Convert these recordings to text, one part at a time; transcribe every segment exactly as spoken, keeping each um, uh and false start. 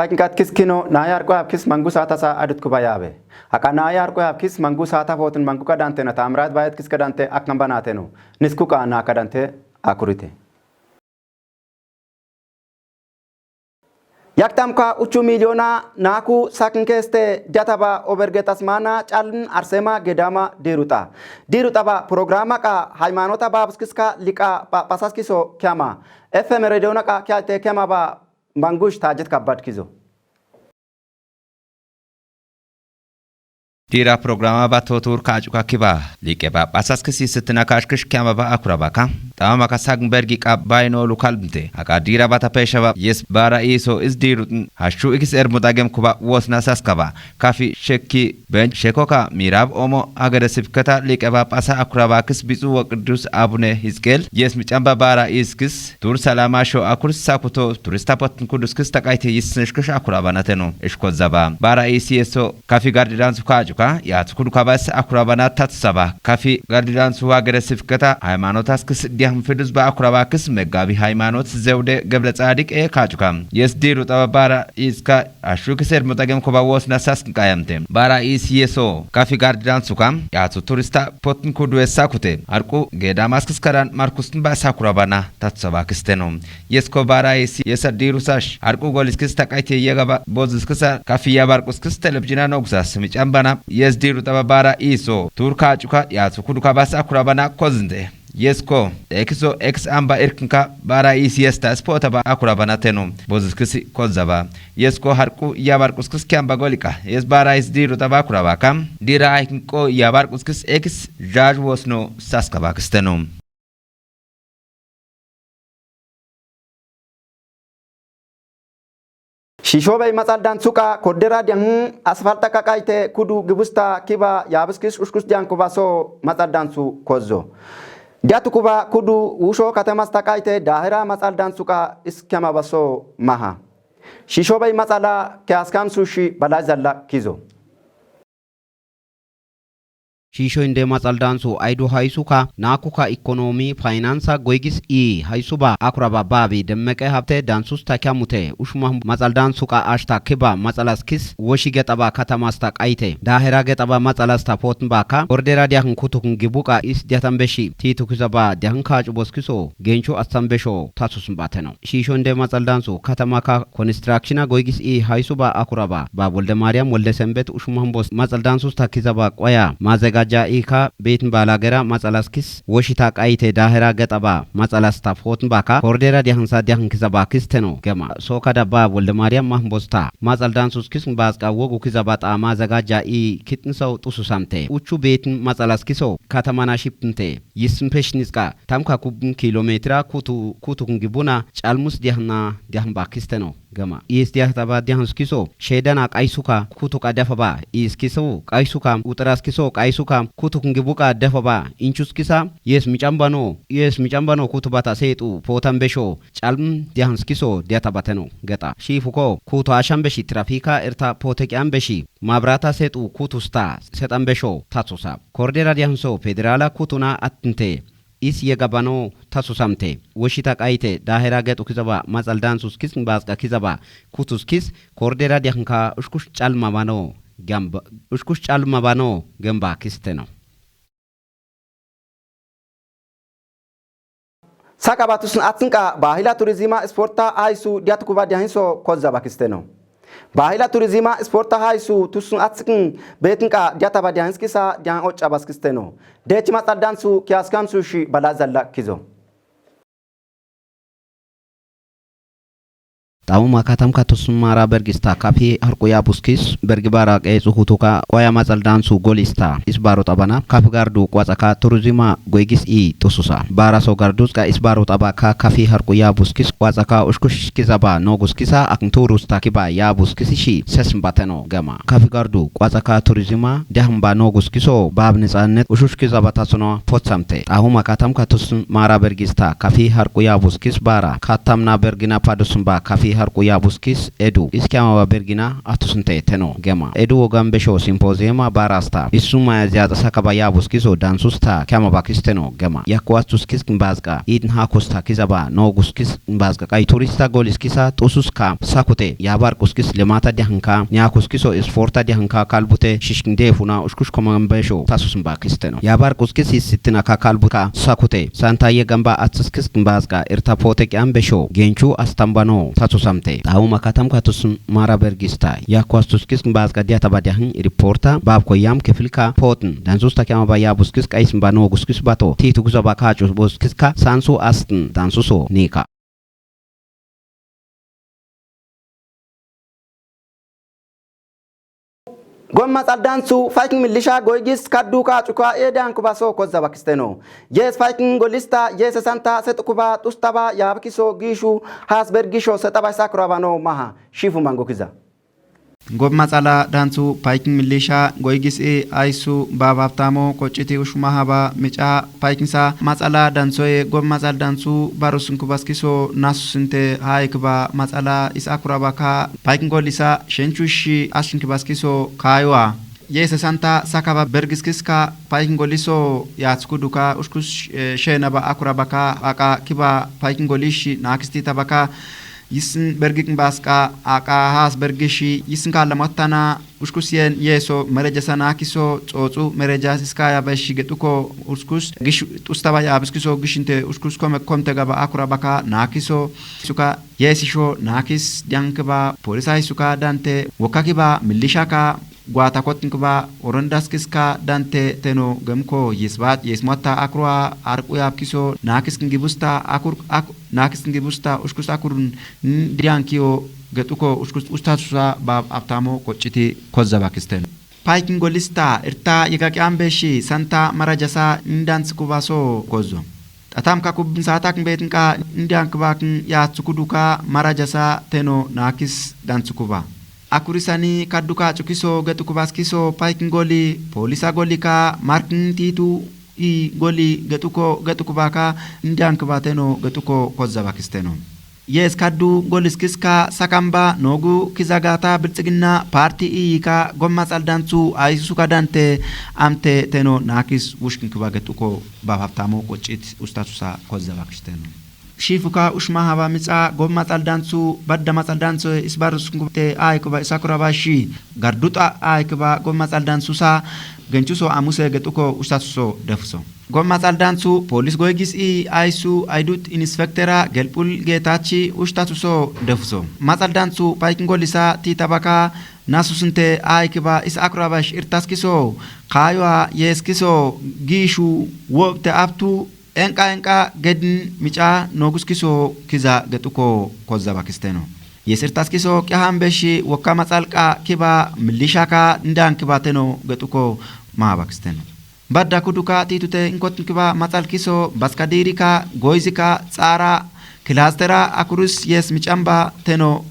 Hakin katkis kino na yarko hapkis mangu sata sa adut kuba yabe. Haka na yarko hapkis mangu sata fotin mangu kadante na tamrat bayat kis kadante akamba na tenu. Nisku ka na kadante akurite. Yaktam ka uchu miliona naku sakin keste jataba oberge tasmana chalin arsema gedama diruta. Diruta ba programa ka haymanota babskis ka lika pa-, pasaskiso kiama. F M radio na ka kiate kiama ba mangush tajet kabat kizo. Dira programa ba totur kacuka kiba. Like ba pasas kisi sitina kashkish kiama ba akuraba ka. Tama maka sagn bergi ka baino lukal bnte. Aka dira bata pesha ba yes bara iso is dirutn. Hashu ikis ermutagem kuba wosna saskaba. Kafi shekki ben shekoka mirab omo agada sipkata like ba pasa akuraba kis bitsu wa Qidus Abune Hizqeel. Yes michamba bara iskis. Tur salama sho akur sakuto turista potn kudus kis takaite yisnishkish akuraba na teno. Ishko zaba. Bara isi yeso. Kafi gardidansu kacuka, ya tukulu kabas akurabana tatsaba. Kafi gardidansu wa gere sifkata, haymanotas kis diahum fidus ba akuraba kis megabi haymanot zewde geble tsadik e kacuka. Yes diru taba bara iska, ashu kis ermutagem koba wosna sas kayamte. Bara is yeso, kafi gardidansu ka, ya tu turista potn kudu e sakute. Arku ge Damaskus karan Markus ba sakurabana tatsaba kisteno. Yes ko bara isi, yes a diru sash. Arku golis kis takaite yega ba, bozus kisa, kafi ya barkus kis telebjina nogusa, simichambana, yes diru taba bara iso. Turka cuka, ya tukudu kabasa kurabana kozinde. Yes ko, ekiso, ex amba irkinka, bara isi yes ta spota ba akurabana teno, bozus kisi kozaba. Yes ko harku ya barkus kis kiamba golika, yes bara is diru taba kuraba kam, dira aikin ko ya barkus kis ex judge was no saskaba kisteno. Shisho bei matsal dansu ka koddera diahun asfalta ka kaite kudu gibusta kiba yabskis ushkus dian kuba so matsal dansu kozzo. Diatu kuba kudu wusho katemasta kaite dahera matsal dansu ka iskema baso maha. Shisho bei matsala ke askam sushi balazalla kizo. Shisho inde matsal dansu aidu haisuka, nakuka ekonomi, fainansa, goigis i, haisuba, akuraba babi, demmeke hapte, dansus takiamute, ushuma matsal dansu ka ashta kiba, matsalas kis, woshi getaba katamasta kaite, dahera getaba matsalas ta potn baka, ordera diahun kutukun gibuka is diatambeshi, titu kizaba, diahun kacu boskiso, gencu astambesho, tasus mbateno. Shisho inde matsal dansu, katama ka, Konistrakshina goigis i haisuba akuraba ba Wolde Mariam Wolde Sembet ushuma humbos matsal dansus takizaba kwaya mazegaja i ka beitin balagera matsalas kis woshita kaite dahera getaba matsalas ta fotn baka kordera diahunsa diahun kizaba kisteno gema soka da ba Wolde Mariam mahumbos ta matsal dansus kis mbaska wogu kizaba ta mazegaja i kitn sau tusu samte uchu beitin matsalas kiso katamana shipnte yisn peshniska tamka kubn kilometra kutu kutu kungibuna chalmus diahna diahn ba kisteno. Gama. Is diah taba diahn skiso. Shedana kaisuka kutuka dafa ba. Is kiso kaisuka utras kiso kaisuka kutuk ngibuka dafa ba. Inchus kisa. Yes michambano. Yes michambano kutu bata setu. Potan besho. Chalm diahn skiso diata bateno. Geta. Shifuko. Kutu ashambeshi trafika erta potek ambeshi. Mabrata setu kutu sta. Setan besho. Tatsusa. Kordera diahn so. Federala kutuna atnte. Is yegabano tasusamte. Woshita kaite dahera getu kizaba matsal dansus kis ngbas ka kizaba kutus kis kordera diahn ka ushkush chalma bano gamba ushkush chalma bano gamba kisteno. Saka ba tusun atsinka bahila turizima sporta aisu diatu kuba diahinso kozaba kisteno. Bahila turizima sporta haisu tusun atsikin betinka diataba dianskisa dian ocha baskisteno. Deci matsa dansu kiaskan sushi balazalla kizo. Tamu makatam ka tusun mara bergista kafi harku ya buskis bergi bara ke suhutuka kwaya matsal dansu golista isbaru tabana kafi gardu kwatsa ka turizima goigis i tususa. Bara so gardus ka isbaru taba ka kafi harku ya buskis kwatsa ka ushkush kizaba nogus kisa akn turus takiba ya buskis shi ses mbateno gama. Kafi gardu kwatsa ka turizima dahmba nogus kiso bab ni tsanet ushush kizaba tatsuno potsamte. Ahuma katam ka tusun mara bergista kafi harku ya buskis bara katam na bergina padusumba kafi Harqu ya buskis edu is kiama ba bergina atus nte teno gema. Edu wo gambe sho simpoziema ba rasta. Isuma ya ziata sakaba ya buskiso dansus ta kiama ba kis teno gema. Yakwas tuskis kimbazga. Idin hakus ta kizaba no guskis kimbazga. Kai turista golis kisa tusus ka sakute. Ya bar kuskis lemata diahanka. Nya kuskiso isporta diahanka kalbute shishkin defuna ushkush koma gambe sho tasus mba kis teno. Ya bar kuskis is sitina ka kalbu ka sakute. Santa ye gamba atsis kis kimbazga. Irta pote ki ambe sho. Gencu astambano. Tatus amte. Tauma katam katus mara bergista. Ya kwastus kis kimbazga dia tabadiahin reporta. Bab ko yam kefilka potin. Dansus ta kiama ba ya buskis kais mba no guskis bato. Titu guza ba kacu buskis ka sansu astin. Dansuso nika. Gomma tsaldansu faikin milisha goigis kaddu ka cuka edan kuba so kozza bakisteno. Yes faikin golista yes santa set kuba tustaba ya bakiso gishu has bergisho setaba sakura bano maha shifu mangokiza. Gomma tsaldansu faikin milisha goigis e aisu baba tamo kociti ushuma haba mica paikinsa matsala dansoye gom matsala dansu barusun kubaskiso nasusinte haye kiba matsala is akuraba ka paikin golisa shencushi ashin kibaskiso kayuwa. Yese santa sakaba bergiskiska paikin goliso ya tsukuduka ushkus eh, shena ba akuraba ka aka kiba paikin golishi na kisti tabaka yisin bergikin baska aka has bergishi yisin kala matana Ushkus yen yeso mereja sana kiso tsotsu mereja siska ya bashi getuko ushkus gish tustaba ya biskiso gishinte ushkus kome komte gaba akura baka na kiso suka yesi sho na kis dianke ba polisa suka dante woka kiba milisha ka gwata kotin kiba orondas kiska dante teno gemko yisbat yismata akura arku ya kiso na kis kingibusta akur ak na kis kingibusta ushkus akurun diankiyo Getuko ustasusa ba aptamo kocciti kozza bakisten. Paikin golista irta yigaki ambeshi santa marajasa indan sikubaso kozzo. Tatam kakub satakin betinka indian kibakin ya tsukuduka marajasa teno nakis dan tsukuba. Akurisani kadduka cukiso getukubaskiso paikin goli polisa golika markin titu i goli getuko getukubaka indian kibateno getuko kozza bakisteno. Yes kaddu golis kiska sakamba nogu kizagata biltsigina parti iyika gomma tsaldansu aisusuka dante amte teno nakis wushkin kiba getuko bababtamo kocit ustasusa kozza bakisteno. Shifuka ushma haba mitsa gomma tsaldansu badda matsaldansu isbarus kungubte ayikuba isakura bashi garduta ayikuba gomma tsaldansusa gencuso amuse getuko ustasuso defuso. Gomma tsaldansu polis goigis i aisu aidut inspektera gelpul getachi ushtatuso defuso matsaldansu paikin golisa titabaka nasusunte aikiba is akrabash irtaskiso kaywa yeskiso gishu wobte aptu enka enka gedin mica noguskiso kiza getuko kozza bakisteno. Yes irtaskiso kihambeshi woka matsalka kiba milishaka ndan kiba teno getuko mahabakisteno. Badda kuduka titute nkot nkiba matsal kiso baskadiri ka goizi ka tsara kilastera akurus yes micamba teno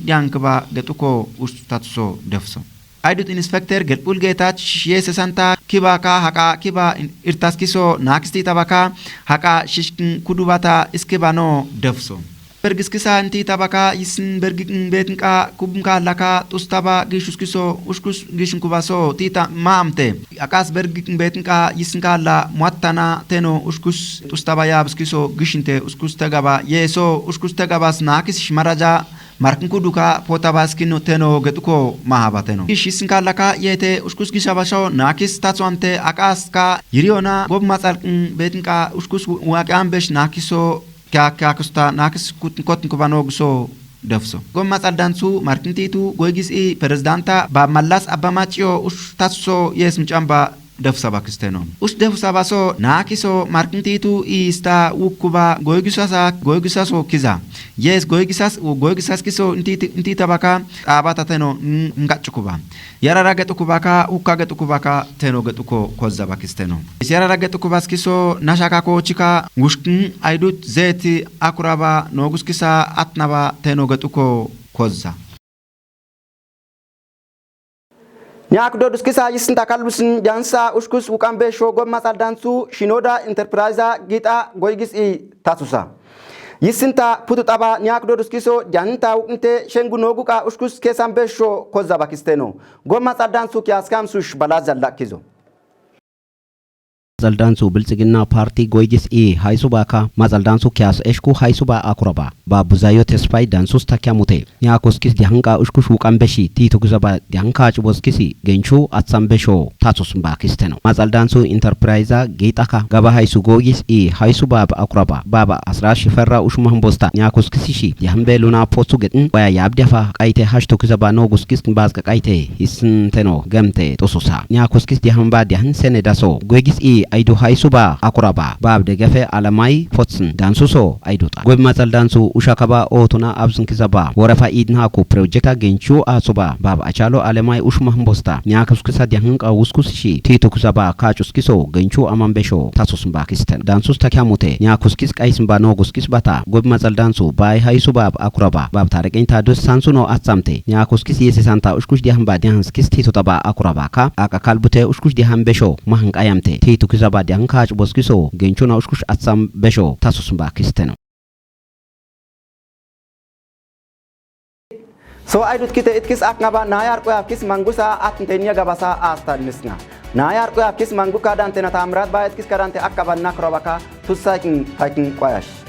nyankiba getuko ustatuso defso. Aidut inspekter gelpul geta yes santa kiba ka haka kiba irtaskiso nakisti tabaka haka shishkin kudubata iskibano defso. Bergiskisa nti tabaka yisin bergik betinka kubunka laka tustaba gishuskiso ushkus gishinkubaso tita mamte. Akas bergik betinka yisinka la mwatana teno ushkus tustaba yabskiso gishinte ushkus tegaba yeso ushkus tegabas nakis shimaraja markin kuduka potabaskino teno getuko mahaba teno. Gish yisinka laka yete ushkus gishabasho nakis tatswante akaska yiriona gob matsalkin betinka ushkus wake ambesh nakiso Kya kya kusta nakis kotn kuba no guso defso. Gomma tsaldansu markin titu goigis i prezidanta ba mallas abba macio us tatso yes micamba defsa bakisteno. Us defsa baso nakiso markin titu i ista wukuba goigisasa goigisaso kiza. Yes goigisas goigisas kiso nti nti tabaka abata teno ngacukuba. Yarara getuku baka uka getuku baka teno getuko kozza bakisteno. Isi yarara getuku baskiso nashaka ko cika ngushkin aidut zeti akuraba no guskisa atnaba teno getuko kozza. Nyakudo duskisa yisinta kalbusin jansa ushkus ukambe shogo matsal dansu shinoda enterprise gita goigis i tasusa. Yisinta putu taba nyakdo duskiso, dyahinta wuknte shengu nogu ka ushkus kesan besho kozaba kisteno. Go matsal dansu kiyas kamsush bala zalla kizo. Matsal dansu Biltsigina parti goyjis i haysuba ka matsal dansu kiyas eshku haysuba akuraba. Ba buzayo tespai dansus takya mute. Nya kuskis dyahanka ushkush wukan beshi, ti tukuzaba dyahanka chubos kisi, genchu atsam besho, tatus mba kisteno. Matsal dansu enterprise gitaka, gaba haysu goyjis i haysuba ba akuraba, baba asra shiferra ushuma hambosta. Nya kuskis shi, dyahanbe luna potu getin, waya yabdyafa, kaite hash tukuzaba no guskis bas ka kaite, hisin teno, gemte, tosusa. Nya kuskis dyahanba dyahan sene daso, goyjis i aidu haysuba akuraba, bab degefe alamai potsin, dansuso, aiduta. Gob matsal dansu ushakaba otuna abzun kizaba. Warafa idin haku projekta genchu asuba. Bab achalo alemai ushuma hambosta. Nya kuskisa dyahanka uskus shi. Ti tukuzaba ka chuskiso genchu aman besho. Tasus mba kisten. Dansus takya mute. Nya kuskis kais mba no guskis bata. Gob matsal dansu. Bai haysuba akuraba. Bab tarekin ta dus sansu no atsamte. Nya kuskis yesi santa ushkush dyahanba dyahan skis ti tutaba akuraba ka. Aka kalbute ushkush dyahan besho. Mahan kayamte. Ti tukuzaba dyahanka chuboskiso. Genchu na ushkush atsam besho. Tasus mba kisten. So aidut kite itkis akngaba nayar kuyab kis mangusa atnte nya gabasa asta nisnga. Nayar kuyab kis mangu kadante na tamrat ba itkis kadante akaba nakrobaka tusaikin paikin kwayash.